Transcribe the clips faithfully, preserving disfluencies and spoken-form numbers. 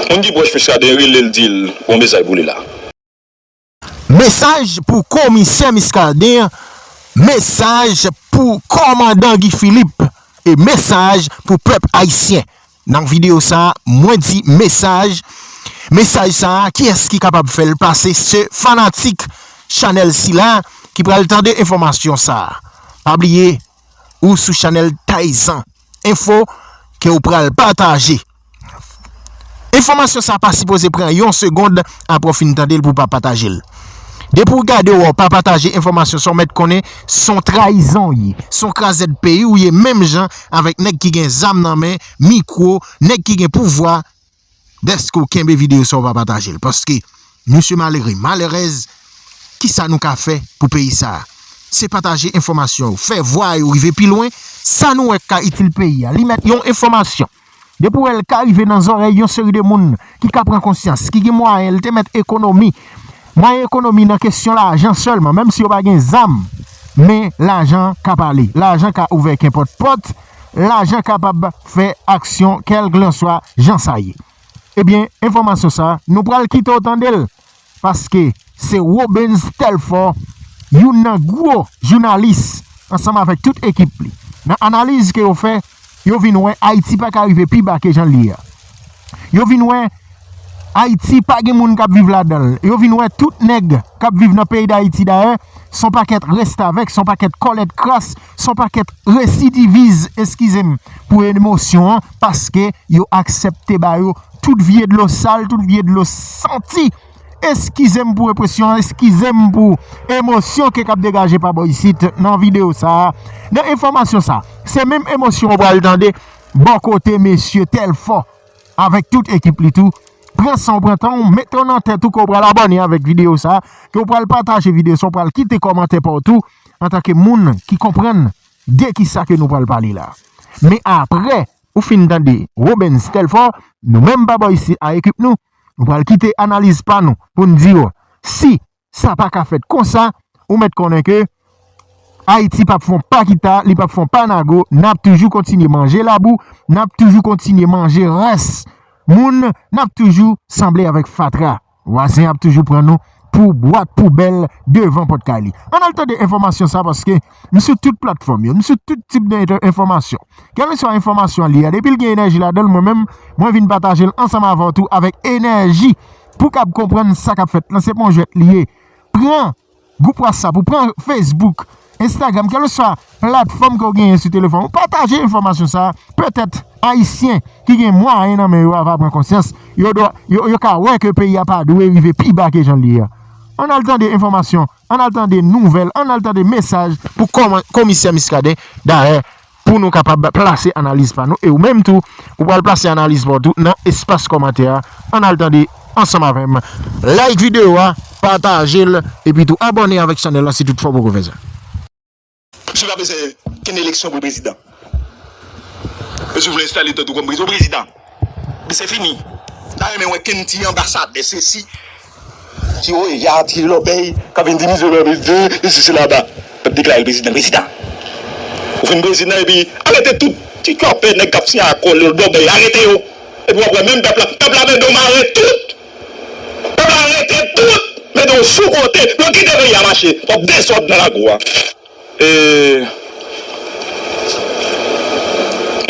Moun ki pwòch Muscadin rele l, di l yon mesaj pou li la. Mesaj pou komisè Muscadin, mesaj pou kòmandan Guy Philippe e mesaj pou pèp ayisyen. Nan videyo sa a, mwen di mesaj. Mesaj sa a, kiyès ki kapab fè l pase? Se fanatik chanèl sila ki pral tande enfòmasyon sa a. Pa bliye, ou sou chanèl Tayzan Enfo ke w pral pataje. Enfòmasyon sa a pa sipoze pran yon segonn apre w fin tande l pou w pa pataje l. Depi w gade w wè w pa pataje enfòmasyon sa, w mèt konnen se yon trayizon w ye, se yon krazèd peyi w ye, menm jan avèk nèg ki gen zam nan men, mikwo, nèg ki gen pouvwa, dèske w kenbe videyo sa w pa pataje l. Paske, mesye malere, malerèz, kisa nou ka fè pou peyi sa a? Se pataje enfòmasyon yo, fè vwa yo rive pi lwen, sa nou wè k ka itil peyi a. Li mèt yon enfòmasyon. Depi w wè l ka rive nan zòrèy yon seri de moun ki ka pran konsyans, ki gen mwayen, l te mèt ekonomi. Mwayen ekonomi nan kesyon lajan sèlman, menm si yo pa gen zam, men lajan ka pale, lajan ka ouvè kenpòt pòt, lajan kapab fè aksyon kèlkanswa jan sa ye. Ebyen, enfòmasyon sa a, nou pral kite w tande l, paske se Robens Telfort, youn nan gwo jounalis, ansanm avèk tout ekip li. Nan analiz ke yo fè, yo vin wè Ayiti pa ka rive pi ba ke jan l ye a. Yo vin wè Ayiti pa gen moun k ap viv ladan l. Yo vin wè tout nèg k ap viv nan peyi Dayiti dayè, se yon pakèt restavèk, se yon pakèt kòlèt kras, se yon pakèt residiviz, eskize m pou emosyon an, paske yo aksepte ba yo tout vye dlo sal, tout vye dlo santi. Eskize m pou emosyon an, eskize m pou emosyon ke k ap degaje pa bò isit nan videyo sa a, nan enfòmasyon sa a. Se menm emosyon w pral tande bò kote mesye Telfort avèk tout ekip li tou. Pran san w, pran tan w, mete w nan tèt ou ke w pral abòne avèk videyo sa a, ke w pral pataje videyo sa a, w pral kite kòmantè pa w tou, antanke moun ki konprann de kisa ke nou pral pale la. Men apre ou fin tande Robens Telfort, nou menm pa bò isit a ekip nou, nou pral kite analiz pa nou pou n di w si sa pa ka fèt konsa, ou mèt konnen ke Ayiti p ap fè yon pa kita, li p ap fè yon pa nago, n ap toujou kontinye manje labou, n ap toujou kontinye manje rès moun, n ap toujou sanble avèk fatra. Vwazen ap toujou pran nou pou bwat poubèl devan pòt kay li. Ann al tande enfòmasyon sa, paske m sou tout platfòm yo, m sou tout tip de enfòmasyon. Kèlkeswa enfòmasyon li a, depi l gen enèji ladan l, mwen menm, mwen vin pataje l ansanm avè w tou avèk enèji pou w kab konprann sa k ap fèt lan. Se pa yon jwèt li ye. Pran gwoup WhatsApp ou, pran Facebook, Instagram, kèlkeswa platfòm ke w genyen sou telefòn ou, pataje enfòmasyon sa a. Petèt Ayisyen ki gen mwayen nan men yo a va pran konsyans, yo dwa, yo, yo ka wè ke peyi a pa dwe rive pi ba ke jan l ye a. Ann al tande enfòmasyon, ann al tande nouvèl, ann al tande mesaj pou kòman, komisè Muscadin, dayè, pou nou kapab plase analiz pa nou. E ou menm tou, ou pral plase analiz pa w tou nan espas kòmantè a. Ann al tande ansanm avè m. Like videyo a, pataje l, epi tou abòne avèk chanèl la si toutfwa w poko fè sa. Misye pa bezwen kenn eleksyon pou l prezidan. Misye vle enstale tèt ou kòm prezidan. Epi se fini. M pa renmen wè kenn ti anbasadè, sesi, ti oya, ti lòbèy, k ap vin di misye pa prezidan, isi, sila, ba. Pèp deklare l prezidan, prezidan. Ou fin prezidan, epi arete tout ti kòpè nèg k ap siyen akò lòbèy, arete yo. Epi w ap wè menm pèp la, pèp la mande w mare tout. Pèp la arete tout, mete yo sou kote, pou yo kite peyi a mache. W ap dezòd nan lakou a. E,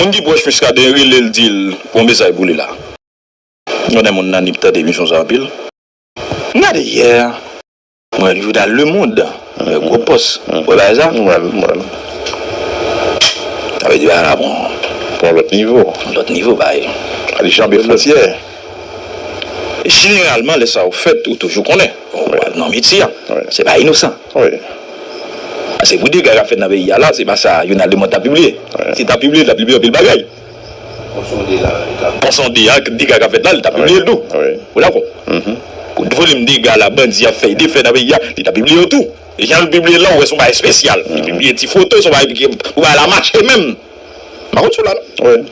moun ki pwòch Muscadin rele l, di l yon mesaj pou li la. M konnen moun nan ni tande emisyon sa anpil. M gade yè, mwen li jounal Le Monde, gwo pòs, wè bagay sa. Sa vle di bagay la pran, pran lòt nivo. Lòt nivo, bagay. Li chanbe fwontyè. Jeneralman, lè sa yo fèt, ou toujou konnen. Ou al nan metye a. Se pa inosan. Paske pou dega k ap fèt nan peyi a la, se pa sa jounal Le Monde t ap pibliye. Si l t ap pibliye, l t ap pibliye anpil bagay. Pon sonde a, dega k ap fèt la, li t ap pibliye l tou. Ou dakò? Pou volim dega la, bandi ap fè, defè nan peyi a, li t ap pibliye yo tou. E jan l pibliye l la, ou wè se yon bagay espesyal. Li pibliye ti foto, se yon bagay ki pou bagay la mache menm. M pa konn sou la, non.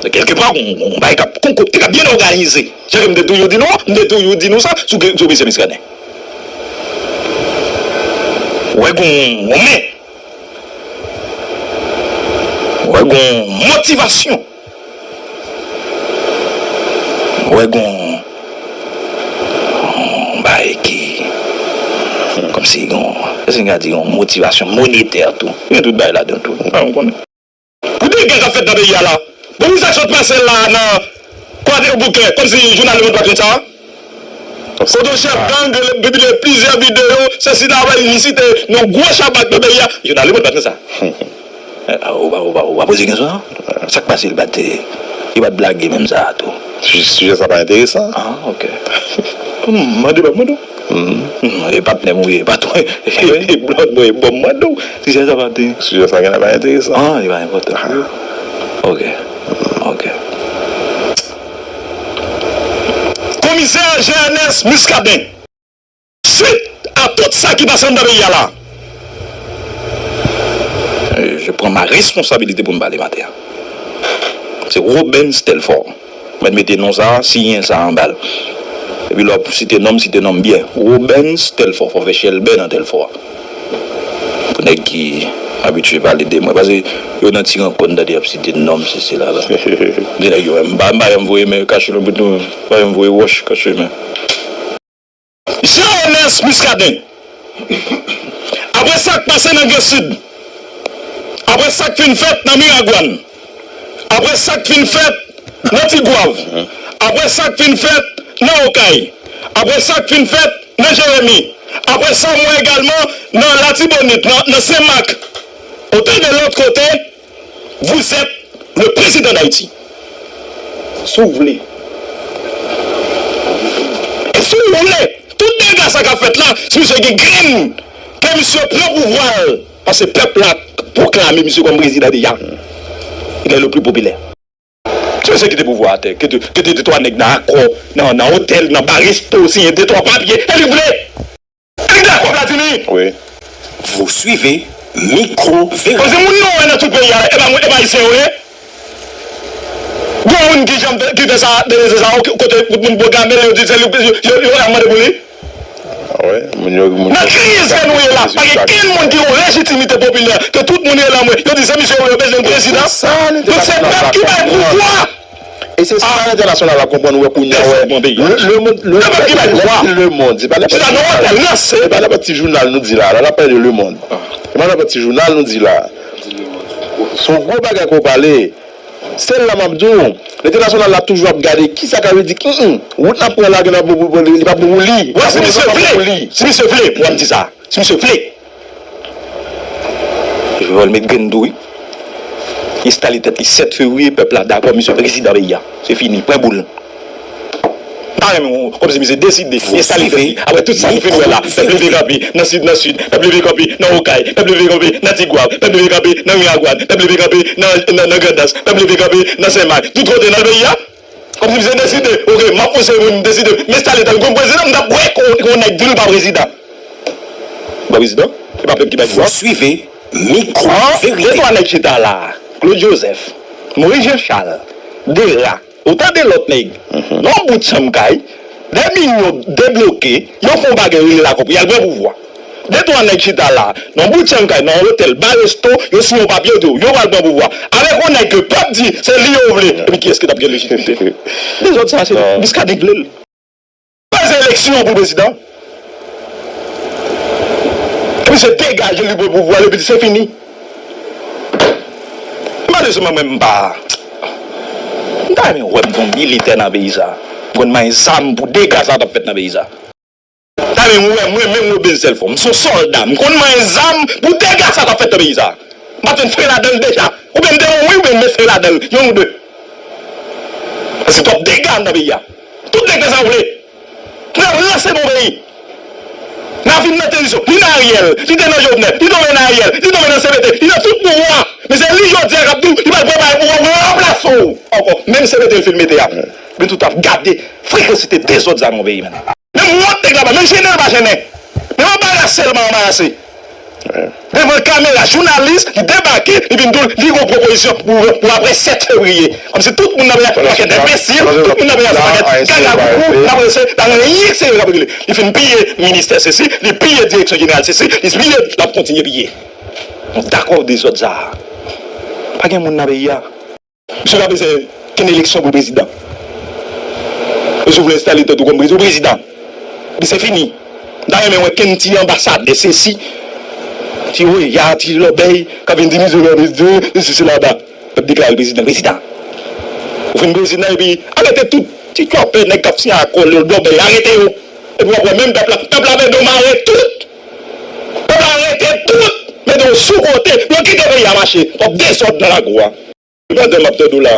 Kèlkepa, yon, yon bagay k ap, yon kòb te ka byen òganize. Jan ke m te toujou di nou, m te toujou di nou sa, sou, sou mesye Muscadin. Ou wè gon, gon men. Ou wè gon motivasyon. Ou Wè gon yon bagay ki kòmsi gon, èske n ka di gon motivasyon monetè tou. Gen tout bagay ladan tou. Sa ou konnen. Pou dega k ap fèt nan peyi a la. Bon, pou sa k sot pase la nan Kwadèbouke, kòmsi jounal Le Monde pa t konn sa? Kote yon chèf gang, li pibliye plizyè videyo, sesi la, li site yon gwo chabrak nan peyi a. Jounal Le Monde pa t konn sa? Eh, ou pa, ou pa, ou pa poze kesyon an? Sa k pase, li pa t, li pa t blage menm sa a tou? Sijè sa pa enteresan. Ah, ok. Hmm, mande, pa mande. Hmm, e patnè m ou ye, patwon. E blòd mwen, e bòm mande w. Sijè sa pa te. Sijè sa genlè pa enteresan. Ah, li pa enpòtan pou yo. Ok. Ok. Komisè Jean Ernest Muscadin, swit a tout sa ki pase anndan peyi a la, euh, je prends ma responsabilité pou m pale maten an. Se Robens Telfort. Mèt mete non sa a, siyen sa a anba l. Epi lè w ap site non m, site non m byen. Robens Telfort, fò w fè chèlbè nan Telfort a. Pou nèg ki abitye pale de mwen. Paske yo nan ti rankòn, tande y ap site non m, sesi la, la. Gen nèg yo menm, m pa, m pa janm voye men kache nan bout nou, m pa janm voye wòch kache men. Jean Ernest Muscadin, apre sa k pase nan Gran Sid, apre sa k fin fèt nan Miragwàn, apre sa k fin fèt nan Tigwav, apre sa k fin fèt nan Okay, apre sa k fin fèt nan Jeremi, apre sa m wè egalman nan Latibonit, nan, nan Senmak, autant de lòt kote, vous êtes le président d'Haïti. Si w vle. E si w vle, tout dega sa k ap fèt la, si misye gen grenn, ke misye pran pouvwa l, paske pèp la pwoklame misye kòm prezidan deja. Il est le plus populaire. Si misye kite pouvwa a atè, kite, kite de twa nèg nan akò, nan, nan otèl, nan ba resto, siyen de twa papye, e li vle. Li dakò, Vladimir? Wi. Vous suivez Micro Vérité. Paske moun nou wè nan tout peyi a, e pa moun, e pa ayisyen yo ye? Gen moun ki janm fè, ki fè sa, de sa, kote moun pwoklame l, yo di se li, yo, yo, yo mande pou li? Ah wi, moun yo, moun yo. Nan kriz ke nou ye la, pa gen kenn moun ki yon lejitimite popilè, ke tout moun rele anmwe, yo di se misye yo bezwen prezidan. Donk se pèp ki bay pouvwa. E se sa entènasyonal la konprann, wè kounye a, wè. Le, le Monde, le, le Monde, se pa nenpòt ti jounal, se pa nenpòt ti jounal nou di la, la n ap pale de Le Monde. Se pa nenpòt ti jounal nou di la. Se yon gwo bagay ke w pale. Sèl la m ap di w, entènasyonal la toujou ap gade kisa ka vle di, mm, mm, wout n ap pran la, gen nan bon, bon, bon, li pa bon pou li. Wè, si misye vle, si misye vle, pou m di sa, si misye vle. Jewòl met grenn tou wi. Li enstale tèt li sèt fevriye, pèp la dakò, misye prezidan peyi a. Se fini, pwen boul. M pa renmen w, kòmsi misye deside, li enstale tèt li. Apre tout sa nou fin wè la, pèp leve kanpe nan Sid, nan Sid, pèp leve kanpe nan Okay, pèp leve kanpe nan Tigwav, pèp leve kanpe nan Miragwàn, pèp leve kanpe nan, nan, nan Grandans, pèp leve kanpe nan Senmak, tout kote nan peyi a. Kòmsi misye deside, ok, m ap fòse moun deside, m enstale tèt m kòm prezidan, m t ap wè kon, kon nèg di l pa prezidan. Ba prezidan, se pa pèp ki bay pouvwa. Vous suivez Micro Vérité. An, de twa nèg chita la, Claude Joseph, Moïse Jean Charles, Dera, otan de lòt nèg, nan yon bout chanm kay, de milyon debloke, yo fè yon bagay rele lakòp, y al pran pouvwa. De twa nèg chita la, nan yon bout chanm kay, nan yon otèl, ba resto, yo siyen yon papye, yo di w, yo pral pran pouvwa. Avèk yon nèg ke pèp di, se li yo vle. Epi kiyès ki t ap gen lejitimite? Dezòd sa, se Muscadin ki vle l. Pase eleksyon pou prezidan. Epi se degaje li pou pouvwa, epi se fini. Malerezman, mwen, m pa. M ta renmen wè m gon militè nan peyi sa. M konn manyen zam pou dega sa t ap fèt nan peyi sa. M ta renmen wè mwen menm Robens Telfort. M se yon sòlda. M konn manyen zam pou dega sa t ap fèt nan peyi sa. M pa t fè ladan l deja. Oubyen m te mouri, oubyen m met fè ladan l. Yonn ou de. Paske twòp dega nan peyi a. Tout nèg fè sa yo vle. N ap ranse bon peyi. N a vin nan tranzisyon. Li nan Ariel, li te nan Jovenel, li tonbe nan Ariel, li tonbe nan C P T, li nan tout pouvwa. Men se li jodi a k ap di w, li pral prepare pouvwa pou ranplase w ankò. Menm C P T l fin mete a. Men tout ap gade frekansite dezòd sa nan peyi, menn. Menm wont nèg la pa, menm jennen l pa jennen. Menm anbarase l pa anbarase. Devan kamera, jounalis, li debake, li vin di w, li gon pwopozisyon pou, pou apre sèt fevriye. Kòmsi tout moun nan peyi a se pakèt enbesil, tout moun nan peyi a se pakèt gaga boubou, n ap rese, pa gen anyen k serye k ap regle. Li fin piye ministè sesi, li piye direksyon jeneral sesi, li piye, l ap kontinye piye. Nou dakò dezòd sa a. Pa gen moun nan peyi a. Misye pa bezwen kenn eleksyon pou prezidan. Ou si w vle enstale tèt ou kòm prezidan, ou prezidan. Epi se fini. M ta renmen wè kenn ti anbasadè sesi, ti oya, ti lòbèy k ap vin di mizè lòbèy, mizè, sesi laba. Pèp deklare l prezidan, prezidan. Ou fin prezidan epi arete tout ti tchòpè nèg k ap siyen akò lòbèy, arete yo. Epi w ap wè menm pèp la, pèp la mande w mare tout. Pèp la arete tout, mete w sou kote, yo kite peyi a mache. W ap dezòd nan lakou a. Pandan m ap tande w la.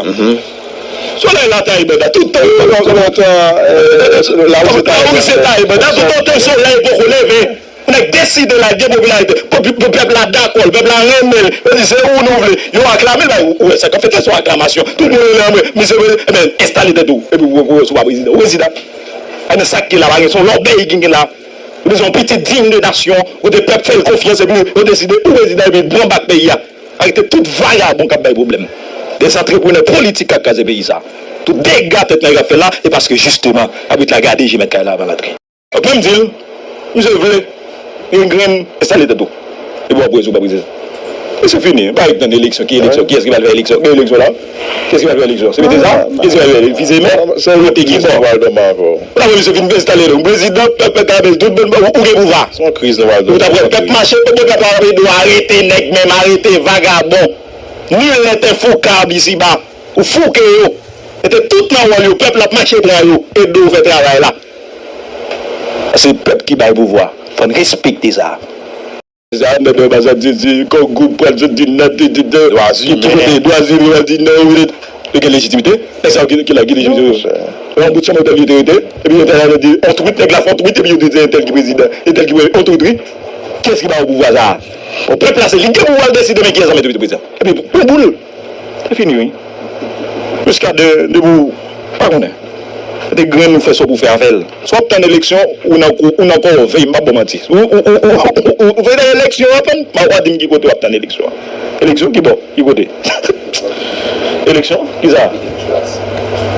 Solèy la Taybèda tout tan. Pandan, pandan tan, eh, Lawouze Taybèda tout tan solèy poko leve. Nèg deside l al gen popilarite. Popi-, pèp la dakò l, pèp la renmen l. Yo di se ou nou vle. Yo aklame l, bay ou wè sa k ap fèt la se yon aklamasyon. Tout moun rele anmwe, misye vle, ebyen, enstale tèt ou. Epi ou, ou, ou, ou pa prezidan. Ou prezidan. Ebyen, sa k gen la, pa gen, se yon lòbèy ki gen la. Ou bezwen yon pitit digne de nation, kote pèp fè l konfyans, epi yo deside ou prezidan, epi l pran bak peyi a. Arete tout vagabon k ap bay pwoblèm. Des antreprenè politik k ap kraze peyi sa. Tout dega tèt nèg ap fè la, e paske jisteman, abit la gade je mèt kay la avan l antre. Donk, mwen m di l, misye vle, gen grenn, enstale tèt ou. Epi w ap wè si w pa prezidan. Misye fini, pa ret tann eleksyon, ki eleksyon, kiyès ki pral fè eleksyon, gen eleksyon la? Kiyès ki pral fè eleksyon? Se mete zam? Kiyès ki pral fè fize men? Kote ki bò? Ou ta wè misye fin enstale nou. Prezidan, pèp, pèp, pèp, tout bon, ou, ou gen pouvwa. Se yon kriz nou pral. Ou ta wè pèp mache, pèp, pèp la ap ede w arete nèg menm, arete vagabon. Nul n'est infoucable ici-bas. Ou fouke yo. Mete tout nan wòl yo, pèp la ap mache pran yo, ede w fè travay la. Se pèp ki bay pouvwa. Fò n respekte sa. Sa, nan, nan, sa, di, di, kòm gwoup pral sot di nèt, di, di, di, ki kote dwa zimen, pral di non, wi, yo gen lejitimite. Nèg sa yo ki, ki la, ki lejitimite yo. Yon bout chanm otèl yo te rete, epi yo te di, on tweet, nèg la fè on tweet, epi yo te di entèl ki prezidan, entèl ki pre-, on tweet, wi. Kiyès ki ba yo pouvwa sa a? Bon, pèp la, se li gen pouvwa l deside, men kiyès ki mete prezidan. Epi, pou boul. Se fini, wi. Muscadin, depi w pa konnen. Mete grenn ou fè sa w pou fè avè l. Si w ap tann eleksyon, ou nan kou, ou nan kòve, m p ap ba w manti. Ou, ou, ou vle nan eleksyon an, m a di m ki kote w ap tann eleksyon an. Eleksyon ki bò? Ki kote? Eleksyon? Kisa?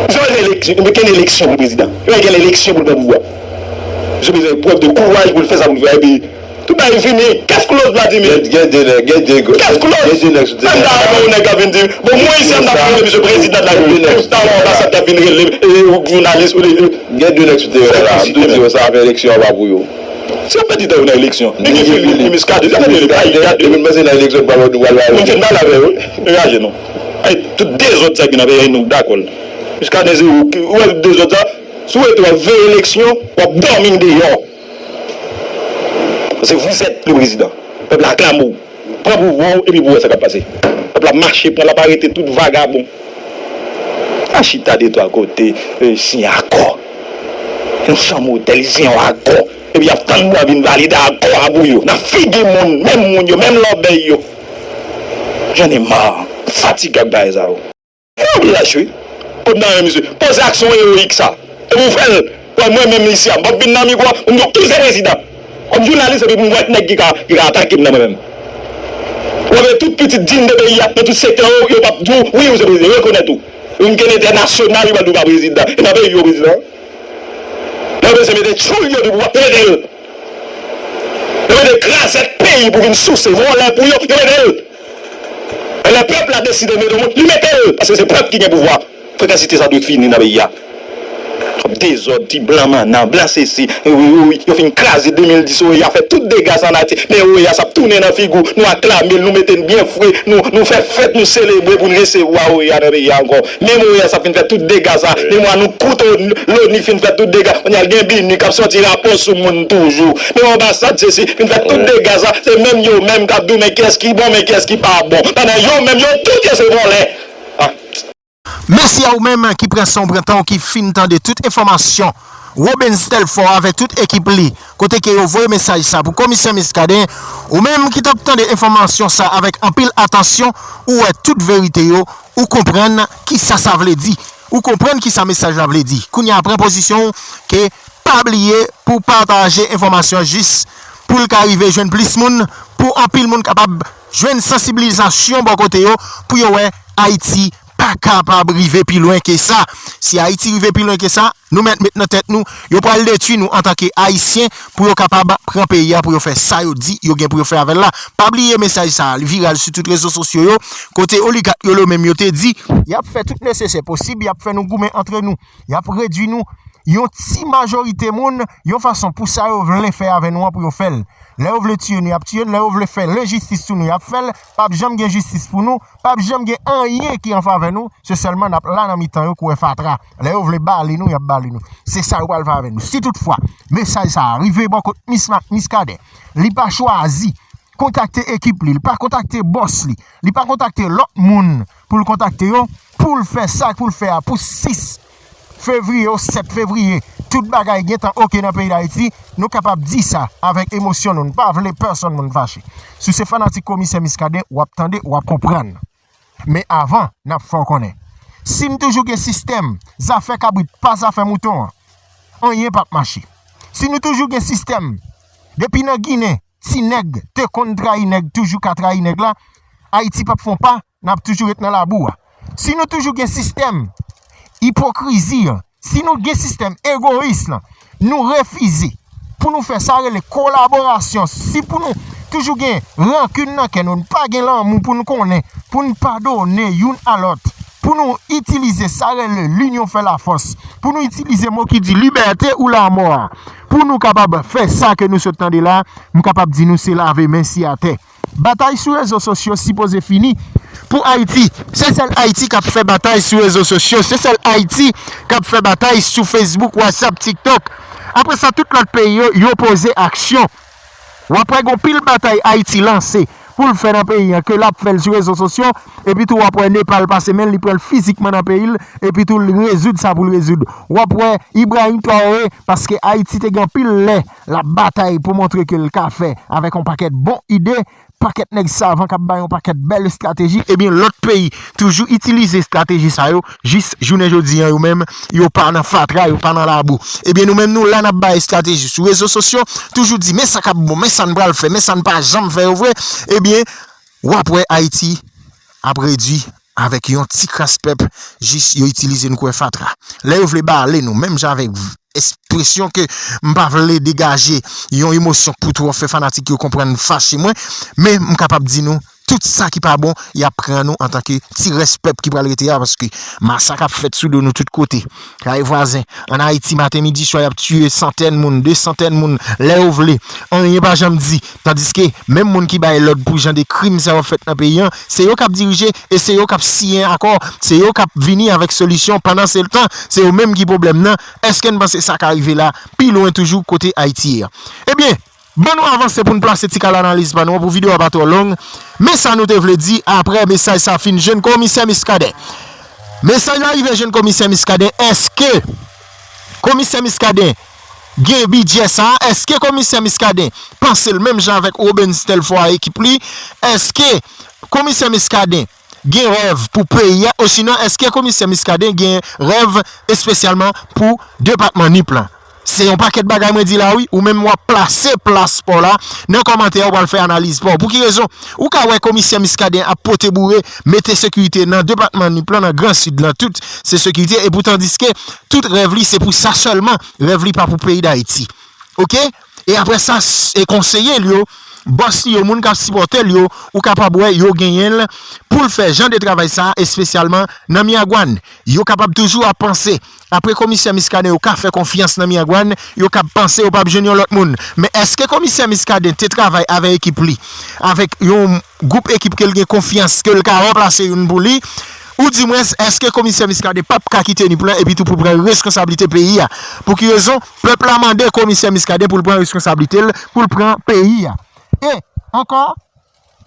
Misye pa gen eleksyon, men gen eleksyon pou prezidan. Yo gen eleksyon pou l pran pouvwa. Misye bezwen prèv de kouraj pou l fè sa pou l fè, epi tout bagay fini. Case close, Vladimir. Gen, gen de nèg, gen de, case close. Gen de nèg sou teren. Menm la, yon nèg ap vin di, bon, mwen isi, m t ap rele misye prezidan de la repiblik. Tout talè, anbasad t ap vin rele, e, ou jounalis, ou li, li. Gen de nèg sou teren la. M tou di yo, sa ap eleksyon an pa pou yo. Si yo pèdi tan yo nan eleksyon, ni Guy Philippe, ni Muscadin, sa vle di, pa Muscadin, epi m panse nan eleksyon, pa lòt, nou pral la. M fin pale avè yo, wi. Raje nou. Ay, tout dezòd sa ki nan peyi a, nou dakò l. Muscadin, se ou, ou wè dezòd sa, si w rete w ap veye eleksyon, w ap dòmi deyò. Paske vous êtes le président. Pèp la aklame w. Pran pouvwa w epi pou w wè sa k ap pase. Pèp la mache pran l, ap arete tout vagabon. Pa chita de twa kote, e, siyen akò. Yon chanm otèl, siyen yon akò. Epi y ap tann blan vin valide akò a pou yo. Nan figi moun, menm moun yo, menm lòbèy yo. J'en ai marre. Fatige ak bagay sa yo. Fè yon lach, wi. Kòm nan men misye. Poze aksyon ewoyik sa. Epi w fè l. Wè mwen menm isi a, m p ap vin nan mikwo a, m di w, ou se prezidan. Kòm jounalis, epi m wè nèg ki ka, ki ka atake m nan mwen menm. Wè men tout pitit digne de peyi a, nan tout sektè yo, yo p ap di w, wi, ou se prezidan, yo rekonèt ou. Yon kenn entènasyonal, yo pral di w pa prezidan. E nan peyi yo prezidan. Lè yo bezwen mete tchoul yo de pouvwa, yo mete l. Yo mete krazèt peyi pou vin souse vòlè pou yo, yo mete l. E lè pèp la deside mete yon moun, li mete l, paske se pèp ki gen pouvwa. Frekansite sa dwe fini nan peyi a. Dezòd, ti blan mannan, blan sesi, wi, wi, wi, yo fin kraze de mil dis, wi, y a fè tout dega sa an Ayiti. Men wi, y a sa ap tounen nan figi w, nou aklame l, nou mete l byen fre, nou, nou fè fèt, nou selebre pou n resevwa wi, y a nan peyi a ankò. Men wi, y a sa fin fè tout dega sa, men wi, nou koute loni fin fè tout dega. Kounye a l gen BINUH k ap sòti rapò sou moun toujou. Men anbasad sesi fin fè tout dega sa, se menm yo menm k ap di w men kiyès ki bon, men kiyès ki pa bon. Pandan yo menm yo tout yo se vòlè. Ah. Mèsi a ou menm ki pran san w pran tan w ki fin tande tout enfòmasyon Robens Telfort avèk tout ekip li kote ke yo voye mesaj sa pou komisè Muscadin. Ou menm ki t ap tande enfòmasyon sa avèk anpil atansyon, ou wè tout verite yo, ou konprann kisa sa vle di. Ou konprann kisa mesaj la vle di. Kounye a pran pozisyon w ke pa bliye pou w pataje enfòmasyon jis pou l ka rive jwenn plis moun, pou anpil moun kapab jwenn sansibilizasyon bò kote yo, pou yo wè Ayiti pa kapab rive pi lwen ke sa. Si Ayiti rive pi lwen ke sa, nou mèt met nan tèt nou, yo pral detwi nou antanke Ayisyen pou yo kapab pran peyi a, pou yo fè sa yo di yo gen pou yo fè avè l la. Pa bliye mesaj sa a, li viral sou tout rezo sosyo yo, kote oligak yo, yo menm yo te di, y ap fè tout nesesè posib, y ap fè nou goumen antre nou, y ap redwi nou, yon ti majorite moun yon fason pou sa yo vle fè avè nou an pou yo fè l. Lè yo vle tiye nou, y ap tiye n. Lè yo vle fè lenjistis sou nou, y ap fè l. P ap janm gen jistis pou nou. P ap janm gen anyen ki an favè nou. Se sèlman n ap la nan mitan yo kouvè fatra. Lè yo vle bale nou, y ap bale nou. Se sa yo pral fè avè nou. Si toutfwa mesaj sa a rive bò kot Mis Miskaden, li pa chwazi kontakte ekip li, li pa kontakte bòs li, li pa kontakte lòt moun pou l kontakte yo, pou l fè sa pou l fè a pou sis fevriye ou sèt fevriye, tout bagay gentan oke nan peyi Dayiti, nou kapab di sa avèk emosyon nou, nou pa vle pèsonn moun fache. Si w se fanatik Komisè Miskaden, w ap tande, w ap konprann. Men avan, n ap fè w konnen. Si n toujou gen sistèm, zafè kabrit pa zafè mouton an, anyen p ap mache. Si nou toujou gen sistèm, depi nan Ginen, ti nèg te konn trayi nèg, toujou ka trayi nèg la, Ayiti p ap fè yon pa, n ap toujou ret nan labou a. Si nou toujou gen sistèm ipokrizi an, si nou gen sistèm egoyis lan, nou refize pou nou fè sa rele kolaborasyon, si pou nou toujou gen rankin nan kè nou, n pa gen lanmou pou n konnen, pou n padone youn a lòt, pou nou itilize sa rele linyon fè lafòs, pou nou itilize mo ki di libète ou lamò a, pou nou kapab fè sa ke nou sot tande la, m kapab di nou se lave men si atè. Batay sou rezo sosyo sipoze fini pou Ayiti. Se sèl Ayiti k ap fè batay sou rezo sosyo. Se sèl Ayiti k ap fè batay sou Facebook, WhatsApp, TikTok. Apre sa, tout lòt peyi yo, yo poze aksyon. W ap wè gon pil batay Ayiti lanse pou l fè nan peyi an, ke l ap fè l sou rezo sosyo, epi tou w ap wè Nepal pase men l, li pran l fizikman nan peyi l, epi tou l rezoud sa pou l rezoud. W ap wè Ibrahim Traoré, paske Ayiti te gen anpil lè l ap batay pou montre ke l ka fè avèk yon pakèt bon ide, pakèt nèg savan k ap bay yon pakèt bèl estrateji, ebyen lòt peyi toujou itilize estrateji sa yo, jis jounen jodi an yo menm, yo pa nan fatra, yo pa nan labou. Ebyen nou menm nou la n ap bay estrateji sou rezo sosyo, toujou di men sa k ap bon, men sa n pral fè, men sa n pa janm fè yo vre, ebyen w ap wè Ayiti ap redui avèk yon ti kras pèp, jis yo itilize n kouwè fatra. Lè yo vle bale nou, menm jan avèk ekspresyon ke m pa vle degaje yon emosyon pou twò fè fanatik yo konprann fache mwen, men m kapab di nou, tout sa ki pa bon, y ap pran nou antanke ti rès pèp ki pral rete a, paske masak ap fèt sou do nou tout kote. Kay vwazen, ann Ayiti, maten, midi, swa, y ap tiye santèn moun, de santèn moun, lè yo vle. Anyen pa janm di. Tandiske, menm moun ki bay lòd pou jan de krim sa yo fèt nan peyi an, se yo k ap dirije e se yo k ap siyen akò, se yo k ap vini avèk solisyon. Pandan se tan, se yo menm ki pwoblèm nan. Èske n panse sa ka rive la, pi lwen toujou kote Ayiti ye a? Ebyen, ban nou avanse pou n plase ti kal analiz pa nou an pou videyo a pa twò long. Men sa nou te vle di apre mesaj sa fin jwenn Komisè Miskaden. Mesaj la rive jwenn Komisè Miskaden. Èske Komisè Miskaden gen bidjè sa a? Èske Komisè Miskaden panse l menm jan avèk Robens Telfort ak ekip li? Èske Komisè Miskaden gen rèv pou peyi a? Osinon, èske Komisè Miskaden gen rèv espesyalman pou depatman Nip lan? Se yon pakèt bagay mwen di la wi, ou menm w ap plase plas pa w la nan kòmantè, ou pral fè analiz pa w. Pou ki rezon? Ou ka wè Komisè Miskaden ap pote boure, mete sekirite nan depatman Nip lan, nan Gran Sid lan, tout se sekirite, epi tandiske tout rèv li se pou sa sèlman, rèv li pa pou peyi Dayiti. Oke? E apre sa, e konseye l yo, bòs li yo, moun k ap sipòte l yo, ou kapab wè yo genyen l pou l fè jan de travay sa a, espesyalman nan Miragwàn. Yo kapab toujou ap panse, apre Komisè Miskaden, yo ka fè konfyans nan Miragwàn, yo ka panse yo p ap jwenn yon lòt moun. Men èske Komisè Miskaden te travay avèk ekip li, avèk yon gwoup ekip ke l gen konfyans, ke l ka ranplase youn pou li? Oudimwens, èske Komisè Miskaden p ap ka kite Nip lan epi tou pou l pran reskonsablite peyi a? Pou ki rezon? Pèp la mande Komisè Miskaden pou l pran reskonsablite l, pou l pran peyi a. E ankò,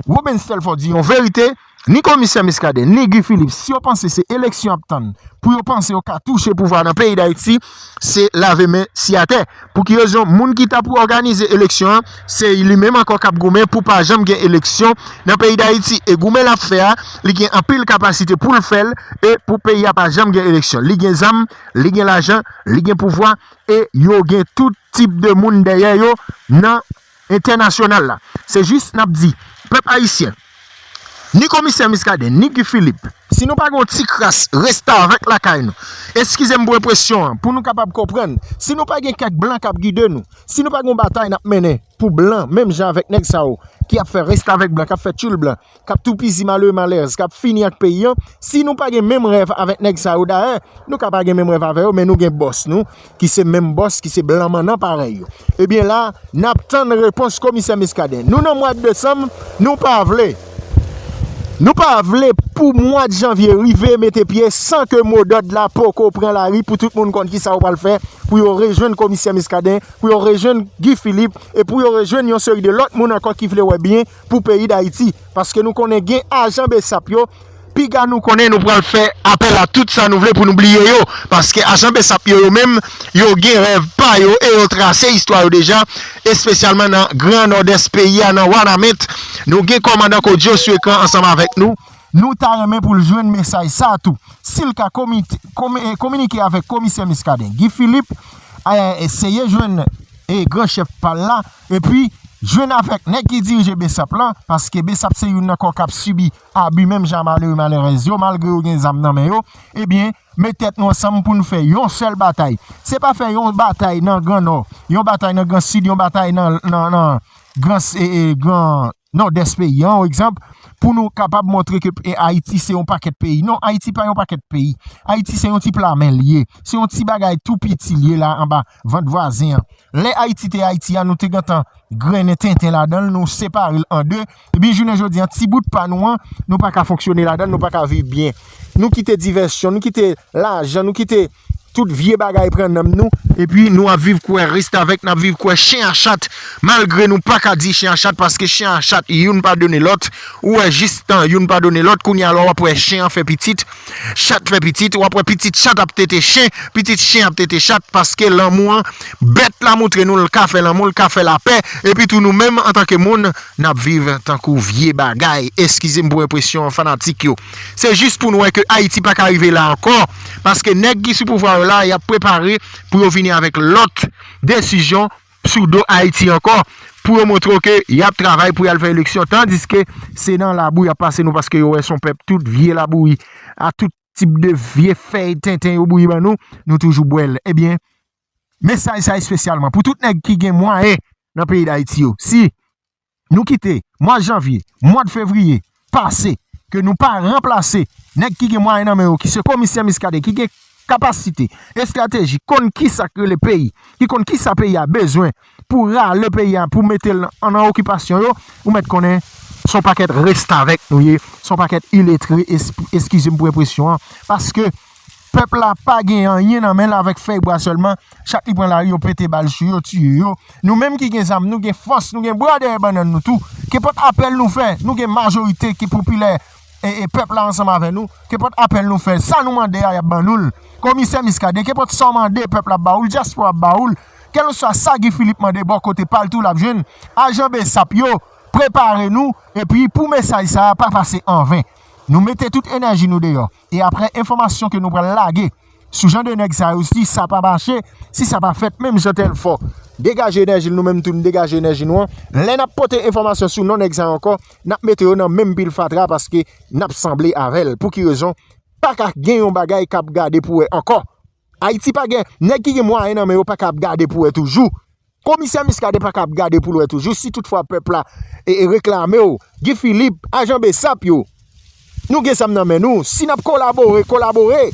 Robens Telfort di yon verite, ni Komisè Miskaden, ni Guy Philippe, si yo panse se eleksyon ap tann pou yo panse yo ka touche pouvwa nan peyi Dayiti, se lave men si atè. Pou ki rezon? Moun ki ta pou òganize eleksyon an, se li menm ankò k ap goumen pou pa janm gen eleksyon nan peyi Dayiti. E goumen l ap fè a, li gen anpil kapasite pou l fè l, e pou peyi a pa janm gen eleksyon. Li gen zam, li gen lajan, li gen pouvwa, e yo gen tout tip de moun dèyè yo nan entènasyonal la. Se jis n ap di, pèp ayisyen, ni komisè Muscadin, ni Guy Philippe, si nou pa gen yon ti kras restavèk lakay nou, eskize m pou enpresyon an, pou nou kapab konprann, si nou pa gen kèk blan k ap gide nou, si nou pa gen yon batay n ap mennen pou blan, menm jan avèk nèg sa yo, ki ap fè restavèk blan, k ap fè tchoul blan, k ap toupizi malere malerèz, k ap fini ak peyi an, si nou pa gen menm rèv avèk nèg sa yo, dayè, nou ka pa gen menm rèv avè yo, men nou gen bòs nou, ki se menm bòs, ki se blan mannan parèy yo. Ebyen la, n ap tann repons komisè Muscadin. Nou nan mwa desanm, nou pa vle. Nou pa vle pou mwa janvye rive mete pye san ke modòd la poko pran lari pou tout moun konn kisa yo pral fè, pou yo rejwenn komisè Muscadin, pou yo rejwenn Guy Philippe, e pou yo rejwenn yon seri de lòt moun ankò ki vle wè byen pou peyi Dayiti. Paske nou konnen gen ajan besap yo, piga nou konnen nou pral fè apèl a tout sa nou vle pou nou bliye yo. Paske ajan besap yo, yo menm, yo gen rèv pa yo e yo trase istwa yo deja, espesyalman nan Gran Nòdès peyi a, nan Wanament. Nou gen kòmandan Kodyo sou ekran ansanm avèk nou. Nou ta renmen pou l jwenn mesaj sa a tou. Si l ka komite, komi-, kominike avèk komisè Muscadin, Guy Philippe, eh, eseye jwenn, eh, gran chèf pa l la, epi jwenn avèk nèg ki dirije besap lan, paske besap se youn nan kò k ap sibi abi menm jan malere malerèz yo, malgre yo gen zam nan men yo, ebyen, met tèt nou ansanm pou nou fè yon sèl batay. Se pa fè yon batay nan Gran Nò, yon batay nan Gran Sid, yon batay nan, nan, nan Gran, e, e, Gran Nòdès peyi an, yon egzanp, pou nou kapab montre ke, e, Ayiti se yon pakèt peyi. Non, Ayiti pa yon pakèt peyi. Ayiti se yon ti pla men l ye. Se yon ti bagay tou piti l ye la anba vant vwazen an. Lè Ayiti te Ayiti a, nou te gentan grennen tenten ladan l, nou separe l an de. Epi jounen jodi an, ti bout pa nou an, nou pa ka fonksyone ladan l, nou pa ka viv byen. Nou kite divèsyon, nou kite lajan, nou kite tout vye bagay pran nanm nou, epi nou ap viv kwè restavèk, n ap viv kwè chen a chat, malgre nou pa ka di chen a chat, paske chen a chat, youn padone lòt, ou wè jis tan, youn padone lòt, kounye a la w ap wè chen an fè pitit, chat fè pitit, w ap wè pitit chat ap tete chen, pitit chen ap tete chat, paske lanmou an, bèt la montre nou l ka fè lanmou, l ka fè lapè, epi tou nou menm, antanke moun, n ap viv tankou vye bagay. Eskize m pou enpresyon fanatik yo. Se jis pou nou wè ke Ayiti pa ka rive la ankò, paske nèg ki sou pouvwa yo la, y ap prepare pou yo vini avèk lòt desizyon sou do Ayiti ankò, pou yo montre w ke y ap travay pou y al fè eleksyon, tandiske se nan labou y ap pase nou, paske yo wè se yon pèp tout vye labouyi, a tout tip de vye fèy tenten yo bouyi ban nou, nou toujou bwè l. Ebyen, mesaj sa espesyalman pou tout nèg ki gen mwayen nan peyi Dayiti yo. Si nou kite mwa janvye, mwa de fevriye pase, ke nou pa ranplase nèg ki gen mwayen nan men yo, ki se komisè Muscadin, ki gen kapasite, estrateji, konn kisa k rele peyi, ki konn kisa peyi a bezwen pou rale peyi a, pou mete l an, an okipasyon yo, ou mèt konnen se yon pakèt restavèk nou ye, se yon pakèt iletre, es-, eskize m pou enpresyon an, paske pèp la pa gen anyen nan men l avèk fèy bwa sèlman, chak li pran lari, yo pete bal sou yo, tiye yo. Nou menm ki gen zam, nou gen fòs, nou gen bwa dèyè bannann nou tou. Kenpòt apèl nou fè, nou gen majorite ki popilè, e, e pèp la ansanm avè nou. Kenpòt apèl nou fè, sa nou mande a, y ap ban nou l. Komisè Muscadin, kenpòt sa w mande, pèp la ap ba ou l, dyaspora ap ba ou l. Kèlkeswa sa Guy Philippe mande bò kote pa l tou, l ap jwenn. Ajan besap yo, prepare nou, epi pou mesaj sa a pa pase anven. Nou mete tout enèji nou deyò. E apre enfòmasyon ke nou pral lage sou jan de nèg sa yo, si sa pa mache, si sa pa fèt menm jan Tèlfò degaje enèji l, nou menm tou n degaje enèji nou an. Lè n ap pote enfòmasyon sou non nèg sa yo ankò, n ap mete yo nan menm pil fatra paske n ap sanble avè l. Pou ki rezon? Pa ka gen yon bagay k ap gade pou wè ankò. Ayiti pa gen, nèg ki gen mwayen nan men yo pa ka ap gade pou wè toujou. Komisè Muscadin pa ka ap gade pou l wè toujou si toutfwa pèp la e, e reklame w. Guy Philippe, ajan besap yo. Nou gen zam nan men nou. Si n ap kolabore, kolabore.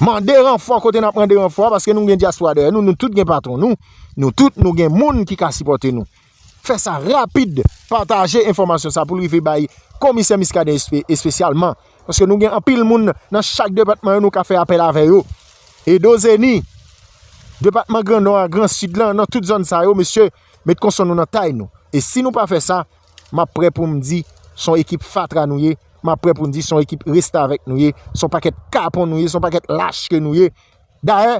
Mande ranfò kote n ap mande ranfò a, paske nou gen dyaspora dèyè nou. Nou tout gen patwon nou. Nou tout nou gen moun ki ka sipòte nou. Fè sa rapid. Pataje enfòmasyon sa pou l rive bay komisè Muscadin espe-, espesyalman. Paske nou gen anpil moun nan chak depatman yo nou ka fè apèl avè yo. Edo Zeni, depatman Gran Nò a, Gran Sid lan, nan tout zòn sa yo, mesye, met konson nou nan tay nou. E si nou pa fè sa, m ap prè pou m di, se yon ekip fatra nou ye, m ap prè pou m di, se yon ekip restavèk nou ye, se yon pakèt kapon nou ye, se yon pakèt lach ke nou ye. Dayè,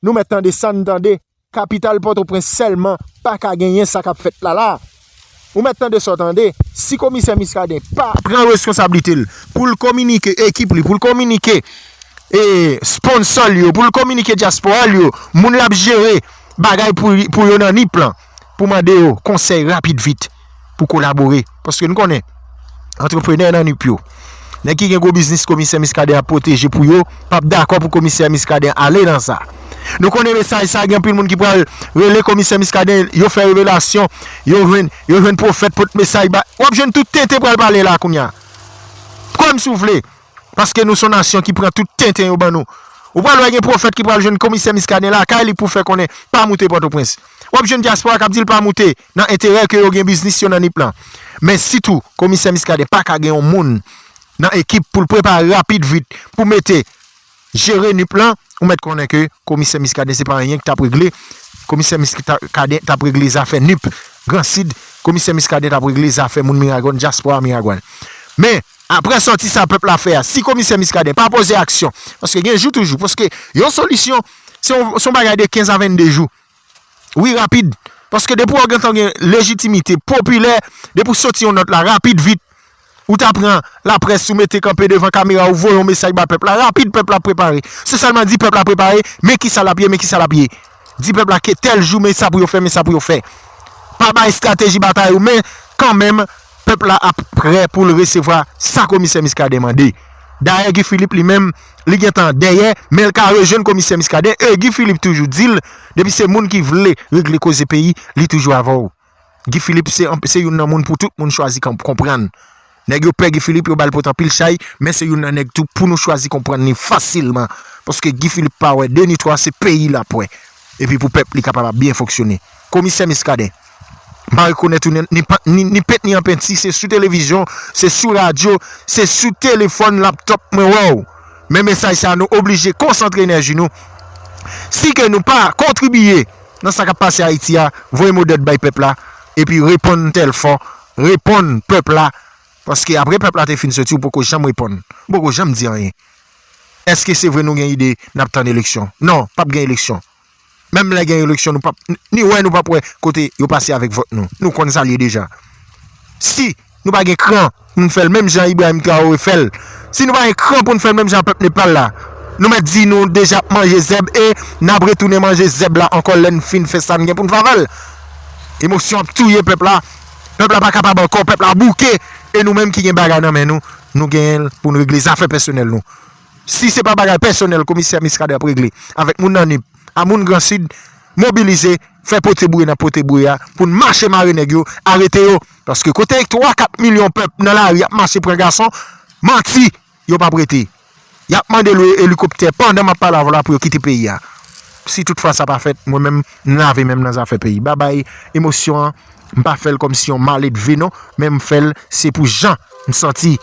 nou mèt tande sa n tande, kapital Pòtoprens sèlman pa ka genyen sa k ap fèt la la. Ou mèt tande sa w tande, si komisè Muscadin pa pran reskonsablite l pou l kominike ekip li, pou l kominike, e, sponsò l yo, pou l kominike dyaspora l yo, moun l ap jere bagay pou, pou yo nan Nip lan, pou mande yo konsèy rapid vit pou kolabore. Paske nou konnen, antreprenè nan Nip yo. Nèg ki gen gwo biznis komisè Muscadin ap pwoteje pou yo, p ap dakò pou komisè Muscadin ale nan sa. Nou konnen mesaj sa, gen anpil moun ki pral rele komisè Muscadin, yo fè revelasyon, yo jwenn, yo jwenn pwofèt pot mesaj ba. W ap jwenn tout tenten pral pale la kounye a. Kwè m si w vle. Paske nou se yon nasyon ki pran tout tenten yo ban nou. Ou pral wè gen pwofèt ki pral jwenn komisè Muscadin lakay li pou fè konnen pa moute Pòtoprens. W ap jwenn dyaspora k ap di l pa moute nan enterè ke yo gen biznis yo nan Nip lan. Men sitou, komisè Muscadin pa ka gen yon moun nan ekip pou l prepare rapid vit pou mete jere Nip lan, ou mèt konnen ke komisè Muscadin se pa anyen ki t ap regle. Komisè Muscadin t ap regle zafè Nip, Gran Sid, komisè Muscadin t ap regle zafè moun Miragwàn, dyaspora Miragwàn. Men, apre sòti sa pèp la fè a, si komisè Muscadin pa poze aksyon, paske gen jou toujou, paske yon solisyon, se yon, se yon bagay de kenz a vennde jou. Wi, rapid. Paske depi w gentan gen lejitimite, popilè, depi w soti yon nòt la, rapid vit, ou ta pran laprès, ou mete kanpe devan kamera, ou voye yon mesaj ba pèp la, rapid pèp la prepare. Se sèlman di pèp la prepare, men kisa l ap ye, men kisa l ap ye. Di pèp la ke tèl jou, men sa pou yo fè, men sa pou yo fè. Pa bay estrateji batay ou, men kanmenm, pèp la ap prè pou l resevwa sa komisè Muscadin mande. Dayè, Guy Philippe li menm, li gentan dèyè, men l ka rejwenn komisè Muscadin, e Guy Philippe toujou di l, depi se moun ki vle regle koze peyi, li toujou avè w. Guy Philippe se, se youn nan moun pou tout moun chwazi kan-, konprann. Nèg yo pè Guy Philippe, yo ba l pot anpil chay, men se youn nan nèg tou pou nou chwazi konprann li fasilman. Paske Guy Philippe pa wè de ni twa, se peyi l ap wè. Epi pou pèp li kapab ap byen fonksyone. Komisè Muscadin, m pa rekonèt ou ni, ni, pa- ni, ni pent ni an penti, se sou televizyon, se sou radyo, se sou telefòn, laptòp mwen wè w. Men mesaj sa nou oblije konsantre enèji nou. Si ke nou pa kontribiye nan sa k ap pase Ayiti a, voye mo dòd bay pèp la, epi reponn tèl fò, reponn pèp la, paske apre pèp la te fin soti, ou poko janm reponn, ou poko janm di anyen. Èske se vre nou gen ide n ap tann eleksyon? Non, p ap gen eleksyon. Menm lè gen eleksyon, nou p ap, ni wè nou p ap wè kote yo pase avèk vòt nou. Nou konn sa l ye deja. Si nou pa gen kran pou n fè l menm jan Ibrahim Traoré fè l, si nou pa gen kran pou n fè l menm jan pèp Nepal la, nou mèt di nou deja ap manje zèb e n ap retounen manje zèb la ankò lè n fin fè sa n gen pou n fè avè l. Emosyon ap touye pèp la. Pèp la pa kapab ankò, pèp la bouke. E nou menm ki gen bagay nan men nou, nou genyen l pou n regle zafè pèsonèl nou. Si se pa bagay pèsonèl komisè Muscadin ap regle avèk moun nan Nip, a moun Gran Sid, mobilize, fè pote bouye n ap pote bouye a, pou n mache mare nèg yo, arete yo. Paske kote twa kat milyon pèp nan lari ap mache pran gason, manti, yo p ap rete. Y ap mande lwe elikoptè pandan m ap pale avè w la pou yo kite peyi a. Si toutfwa sa pa fèt, mwen menm, m lave men m nan zafè peyi. Babay, emosyon an, m pa fè l kòmsi yon maledve non, men m fè l se pou jan m santi,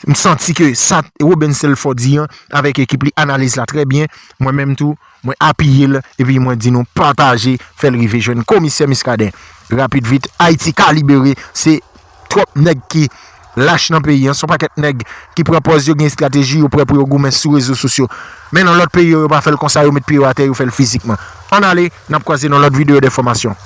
m santi ke sa Robens Telfort di an avèk ekip li, analiz la trè byen, mwen menm tou, mwen apiye l, epi mwen di nou pataje, fè l rive jwenn komisè Muscadin. Rapid vit, Ayiti ka libere, se twòp nèg ki lach nan peyi an, se yon pakèt nèg ki pran pòz yo gen estrateji, yo prè pou yo goumen sou rezo sosyo. Men nan lòt peyi yo, yo pa fè l konsa, yo met pye yo atè, yo fè l fizikman. Ann ale, n ap kwaze nan lòt videyo de enfòmasyon.